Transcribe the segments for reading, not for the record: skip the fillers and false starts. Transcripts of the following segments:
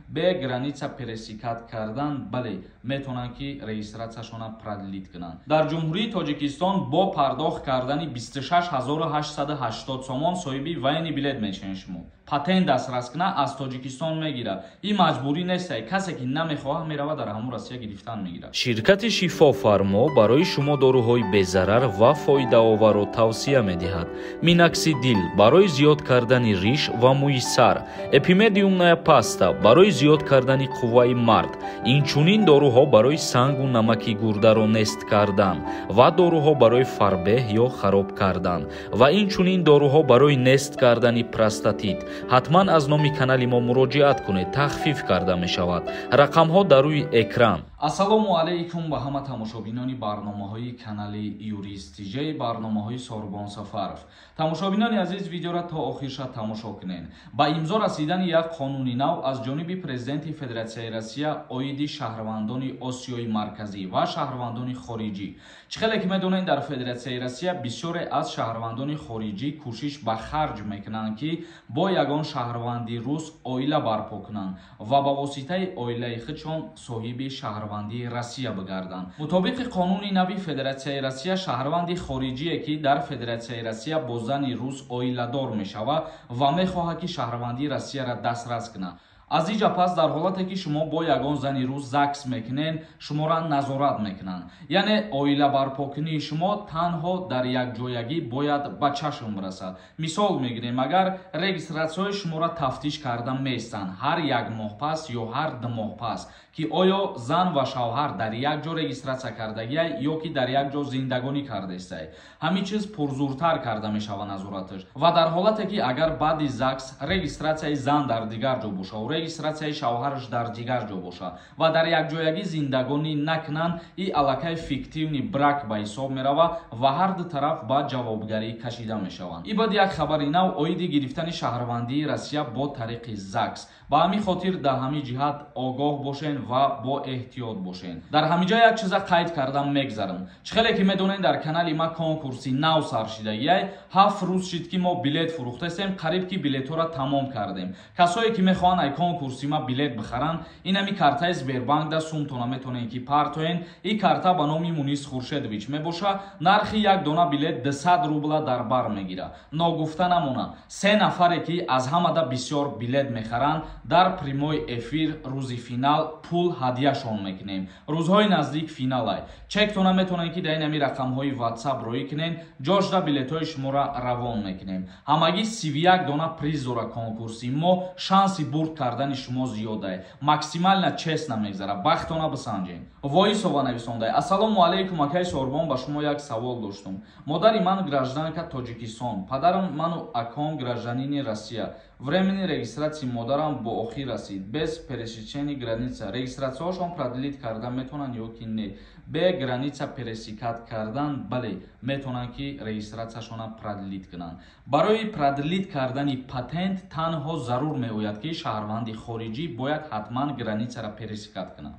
Бе граница пересекать кардан, бале, метавонанд, ки регистрация шона продлить кунанд. Дар Ҷумҳурии Тоҷикистон бо пардохт кардани 26 880 сомон соҳиби военный билет мешавед. Шумо патент дастрас кунад, аз Тоҷикистон мегирад. Ин маҷбурӣ нестай. Касе ки намехоҳад, меравад, дар ҳамун Россия гирифтан мегирад. Ширкати «Шифофармо» барои шумо доруҳои безарар ва фоидаоварро тавсия медиҳад: Миноксидил барои зиёд кардани риш ва мӯи сар, Эпимедиумная паста барои зиёд кардани қувваи мард, инчунин доруҳо барои сангу намаки гурдаро нест кардан ва доруҳо барои фарбеҳ ё хароб кардан ва инчунин доруҳо барои нест кардани простатит. Ҳатман аз номи канали мо муроҷиат кунед, тахфиф карда мешавад. Рақамҳо дар рӯи экран. Ассалому алайкум ба ҳама тамошобинони барномаҳои канали Юрист Тиҷаи, барномаҳои Сорбон Сафаров. Тамошобинони азиз, видеоро то охирша тамошо кунед. Ба имзо расидани як қонуни нав аз ҷониби Президенти Федератсияи Россия оиди шаҳрвандони Осиёи Марказӣ ва шаҳрвандони хориҷӣ. Чӣ хеле ки медонед, дар Федератсияи Россия бисёре аз шаҳрвандони хориҷӣ кӯшиш ба харҷ мекунанд, ки бо ягон шаҳрванди рус оила барпо кунанд ва ба воситаи оилаи худшон соҳиби шаҳрвандии Россия бигарданд. Мутобиқи қонуни нави Федератсияи Россия, шаҳрванди хориҷие, ки дар Федератсияи Россия бо зани рус оиладор мешавад ва мехоҳад, ки шаҳрвандии Россияро дастрас кунад, аз иҷа пас дар ҳолате ки шумо бо ягон зани рус ЗАГС мекунед, шуморо назорат мекунанд. Яъне оила барпокунии шумо танҳо дар якҷоягӣ бояд ба чашм расад. Мисол мегирем, агар регистрация ҳои шуморо тафтиш карда меистанд ҳар як моҳ пас ё ҳар 2 моҳ пас, ки оё зан ва шавҳар дар як ҷо регистрация кардагиай ё ки дар як ҷо зиндагонӣ кардаистай, ҳамин чиз пурзуртар карда мешавад назораташ. Ва дар ҳолате ки агар баъди ЗАГС регистрация и зан дар дигар ҷо боша, регистрация и шавҳараш дар дигар ҷо бошад ва дар якҷоягӣ зиндагонӣ накунанд, и аллакай фиктивный брак ба ҳисоб меравад ва ҳар ду тараф ба ҷавобгарӣ кашида мешаванд. И баъд як хабари нав оиди гирифтани шаҳрвандии Россия бо тариқи ЗАГС. Ба ҳамин хотир дар ҳамин ҷиҳат огоҳ бошен ва бо эҳтиёт бошен. Дар ҳамин ҷо як чиза қайд кардан мегзарам. Чӣ хеле ки медонед, дар канали ма конкурси нав сар шидагиай. 7 рӯз шид, ки мо билет фурӯхтастем, қариб ки билетҳоро тамом кардем. Касое ки мехоҳанд ай конкурси ма билет бихаранд, инами картаи Сбербанк да сумтона метавонед, ки партоен. И карта ба номи Мунис Хуршедович мебошад. Нархи як дона билет 200 рубла дар бар мегирад. Ногуфта намонад, се нафаре ки аз ҳамада бисёр билет мехаранд, дар прямой эфир рӯзи финал пул ҳадияшон мекунем. Рӯзҳои наздик финалай. Чектона метавонед, ки дар инами рақамҳои WhatsApp роӣ кунед, ҷошда билетҳои шуморо равон мекунем. Ҳамагӣ 31 дона приз дора конкурси мо. Шанси бурд кардани шумо зиёдае, максимально честно мегзарад. Бахтона бисанҷем. Воисова нависондай: «Ассалому алайкум, акаи Сорбон, ба шумо як савол доштум. Модари ман гражданка Тоҷикистон, падарам, ману аком гражданини Россия. Временный регистрация и модарам бо охир расид. Без пересечения граница регистрация ҳошон продлить карда метавонанд ё ки не?» Бе граница пересекать кардан, бале, метавонанд, ки регистрация шона продлить кунанд. Барои продлить кардани патент танҳо зарур меояд, ки шаҳрванди хориҷӣ бояд ҳатман граница ра пересекать кунад.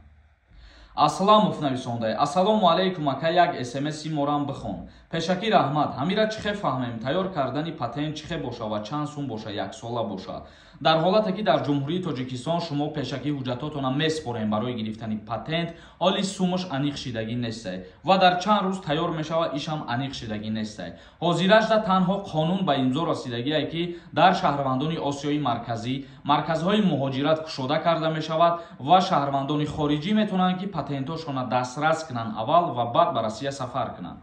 Асламов нависондай: «Ассалому алайкум, ака, як смси морам бихон, пешакӣ раҳмат. Ҳамира чӣ хе фаҳмем? Тайёр кардани патент чӣ хе боша ва чанд сум боша, яксола боша?» Дар ҳолате ки дар Ҷумҳурии Тоҷикистон шумо пешакӣ ҳуҷҷатотона меспорем барои гирифтани патент, ҳоли сумаш аниқ шидагӣ нестай ва дар чанд рӯз тайёр мешавад, ишам аниқ шидагӣ нестай. Ҳозиражда танҳо қонун ба имзо расидагие, ки дар шаҳрвандони Осиёи Марказӣ марказҳои муҳоҷират кушода карда мешавад ва шаҳрвандони хориҷӣ метавонанд, ки патентҳошонро дастрас кунанд аввал ва баъд ба Россия сафар кунанд.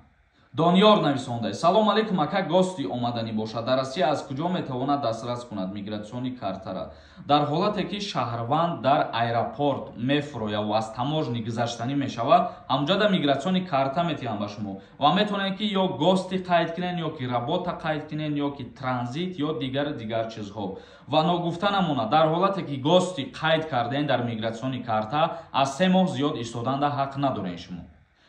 Дониёр нависонда: «Салом алейкум, ака, гости омаданӣ бошад дар Россия, аз куҷо метавонад дастрас кунад миграционный картара?» Дар ҳолате ки шаҳрванд дар аэропорт мефурояд ва аз таможня гузаштанӣ мешавад, ҳамҷода миграционный карта метиҳанд ба шумо ва метавонед, ки ё гости қайд кунед, ё ки работа қайд кунед, ё ки транзит, ё дигару дигар чизҳо. Ва ногуфта намонад, дар ҳолате ки гости қайд кардем, дар миграционный карта аз 3 моҳ зиёд истоданда ҳақ надоред шумо.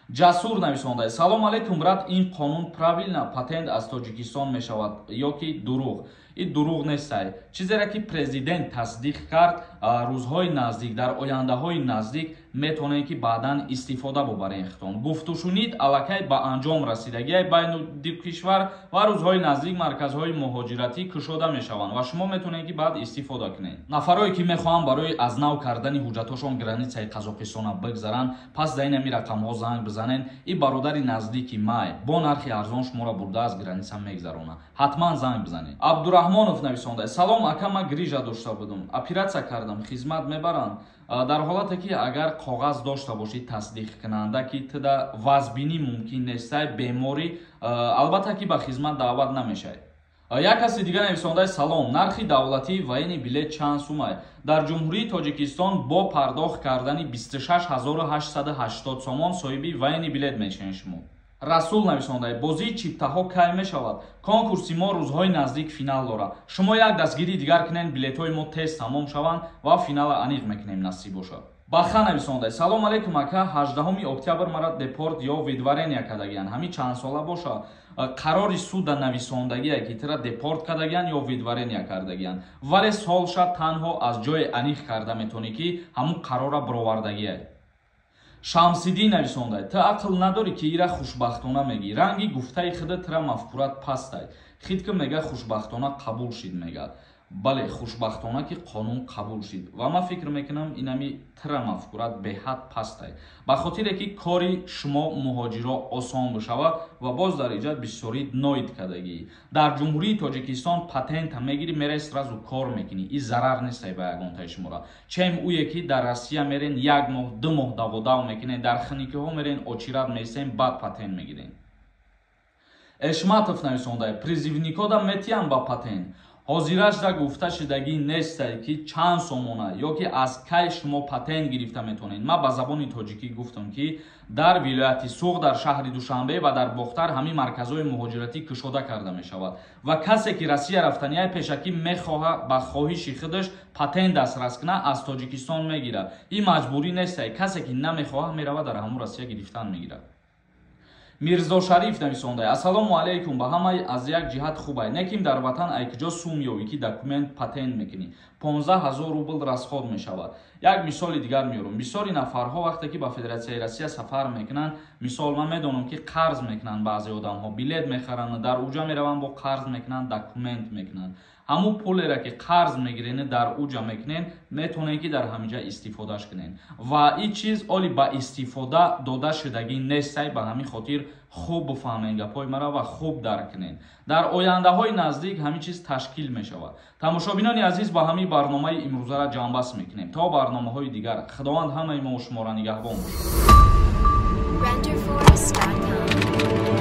Ҷасур нависонда: «Салом алейкум, брат, ин қонун правильно, патент аз Тоҷикистон мешавад ё ки дурӯғ?» Ин дурӯғ нестай. Чизере ки президент тасдиқ кард, рӯзҳои наздик, дар ояндаҳои наздик метавонед, ки баъдан истифода бубаред худтон. Гуфтушунид аллакай ба анҷом расидагиай байни ду кишвар ва рӯзҳои наздик марказҳои муҳоҷиратӣ кушода мешаванд ва шумо метавонед, ки баъд истифода кунед. Нафарое ки мехоҳанд барои аз нав кардани ҳуҷҷатҳошон границаи Қазоқистона бигзаранд, пас дар ин ҳами рақамҳо занг бизанед. Ин бародари наздики май бо нархи арзон шуморо бурда аз граница мегзаронад. Ҳатман занг бизанед. Абдураҳмонов нависонда: салом ака, ман грижа дошта будум, оператсия кардам, хизмат мебаранд? Дар ҳолате ки агар коғаз дошта бошӣ, тасдиқкунанда, ки туда вазбинӣ мумкин нестай, беморӣ, албатта ки ба хизмат даъват намешавед. Як каси дигар нависондаи: салом, нархи давлатии военный билет чанд сумай? Дар Ҷумҳурии Тоҷикистон бо пардохт кардани 26 880 сомон соҳиби военный билет мешавед шумо. Расул нависондаи: бозии чиптаҳо кай мешавад? Конкурси мо рӯзҳои наздик финал дорад. Шумо як дастгирии дигар кунед, билетҳои мо тез тамом шаванд ва финала аниқ мекунем, насиб бошад. Баха нависондай: салом алейкум ака, 18 октябр мара депорт ё выдворения кардагиянд, ҳамин чанд сола боша? Қарори суда нависондагие, ки тира депорт кардагиянд ё выдворения кардагиянд, вале солша танҳо аз ҷое аниқ карда метавонӣ, ки ҳамун қарора бировардагие. Шамсиддин нависондай: ту ақл надорӣ, ки ира хушбахтона мегӣ, ранги гуфтаи худа тира мафкурат пастай. Хит ки мега, хушбахтона қабул шид мегад. Бале, хушбахтона ки қонун қабул шид ва ман фикр мекунам, инами тира мафкурат беҳад пастай, ба хотире ки кори шумо муҳоҷиро осон бишавад. Ва боз дар иҷа бисёри ноид кардагӣ. Дар Ҷумҳурии Тоҷикистон патента мегирӣ, мераи, сразу кор мекунӣ, и зарар нестай ба ягонтаи шумора, чем уе ки дар Россия мерен, як моҳ, 2 моҳ даводав мекунен, дар хиникиҳо мерен, очередь меистен, баъд патент мегирен. Эшматов нависондай: призывникода метиҳам ба патент? Ҳозирашда гуфта шудагӣ нестай, ки чанд сомона ё ки аз кай шумо патент гирифта метавонед. Ман ба забони тоҷикӣ гуфтам, ки дар вилояти Суғд, дар шаҳри Душанбе ва дар Бохтар ҳамин марказҳои муҳоҷиратӣ кушода карда мешавад ва касе ки Россия рафтанияй, пешакӣ мехоҳа, ба хоҳиши худаш патент дастрас кунад, аз Тоҷикистон мегирад. Ин маҷбурӣ нестай. Касе ки намехоҳад, меравад, дар ҳамун Россия гирифтан мегирад. Мирзошариф нависондай: ассалому алайкум ба ҳамаи. Аз як ҷиҳат хубай, неким дар ватан ай куҷо сум ёвӣ, ки документ, патент мекунӣ? 15 000 рубл расход мешавад. Як мисоли дигар меёрам. Бисёри нафарҳо вақте ки ба Федератсияи Россия сафар мекунанд, мисол, ман медонам, ки қарз мекунанд. Баъзе одамҳо билет мехаранд, дар уҷа мераванд, бо қарз мекунанд, документ мекунанд. Ҳамун пулере ки қарз мегирен, дар уҷа мекунен, метавонед, ки дар ҳаминҷа истифодаш кунен. Ва ин чиз оли ба истифода дода шудагӣ нестай. Ба ҳамин хотир хуб бифаҳмед гапҳои мара ва хуб дарк кунед. Дар ояндаҳои наздик ҳамин чиз ташкил мешавад. Тамошобинони азиз, ба ҳамин барномаи имрӯзара ҷамъбаст мекунем. То барномаҳои дигар Худованд ҳамаи мо шуморо нигаҳбон бошад. Renderforest.com.